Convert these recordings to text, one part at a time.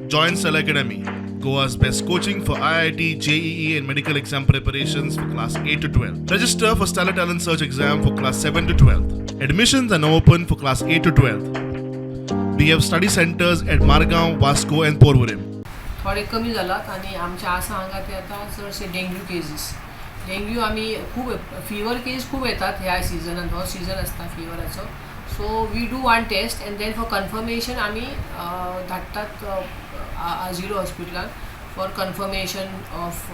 Join Stellar Academy, Goa's best coaching for IIT, JEE, and medical exam preparations for class 8 to 12. Register for Stellar Talent Search exam for class 7 to 12. Admissions are now open for class 8 to 12. We have study centers at Margao, Vasco, and Porvorim. थोडे कमी जालात आनी आमच्या आसा हांगा ते आतां चडशे डेंग्यू केजीस. डेंग्यू आमी खूब फिवर केस खूब येतात ह्या सिजनान. हो सिजन आसता फिवराचो, so we do one test and then for confirmation आमी धाडटात आजिलो हॉस्पिटलान for confirmation of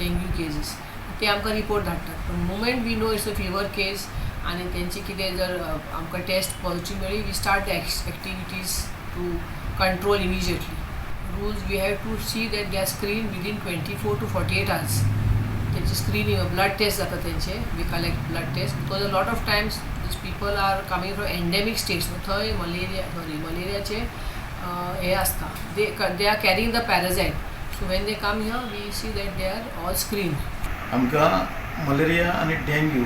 dengue cases. ते आमकां रिपोर्ट धाडटात, पूण moment we know it's a fever case आनी तेंची कितें जर आमकां टेस्ट पॉझिटीव मेळ्ळी, we start the activities to control immediately. Rules, we have to see that they are screened within 24 to 48 hours. त्यांची स्क्रीनिंग, ब्लड टेस्ट जाता तेंचे. We collect blood test because a lot of times these people are coming from endemic states. थंय malaria, sorry, मलेरियाचे हे आसता, they are carrying the parasite. So when they come here, we see that they are all screened. आमकां malaria आनी dengue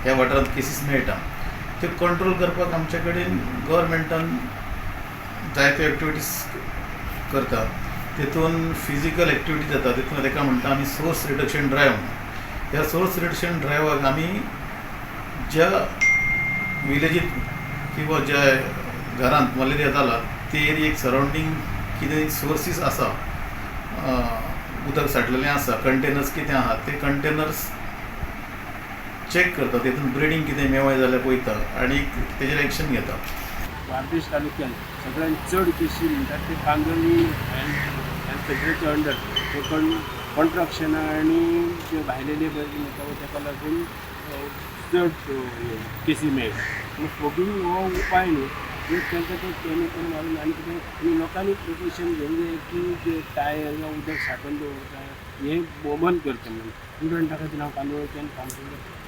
ह्या वाठारांत cases मेळटा. त्यो control करपाक आमचे कडेन गव्हर्मेंटान जायत्यो एक्टिविटीज करता. तितून फिजिकल एक्टिविटी जाता. तितून ताका म्हणटा आमी सोर्स रिडक्शन ड्रायव्ह म्हणून. ह्या सोर्स रिडक्शन ड्रायव्हाक आमी ज्या विलेजीत किंवा ज्या घरांत मलेरिया जाला, ते एरियेक सरावंडींग कितें सोर्सीस आसा, उदक साठलेलें आसा, कंटेनर्स कितें आहा, ते कंटेनर्स चॅक करता. तितून ब्रिडींग कितें मेवळें जाल्यार पळयता आनी तेजेर एक्शन घेता. बार्देश तालुक्यात सगळ्यात चड केशी म्हणटात ते कांदोळी हेल्थ सेंटराच्या अंडर. ते कॉन्ट्रक्शनां आनी जे भायले लेबर बीन येता पळय, ताका लागून चड केसी मेळटा. पूण फोगींग हो उपाय न्हू. एक तांकां ते केमिकल मारून आनी कितें आनी लोकांनी प्रिकॉशन घेवंक जाय की जे टायर वा उदक सांठोवन दवरता, हें बंद करचें म्हणून. स्टुडंटा खातीर हांव कांदोळच्यान काम करता.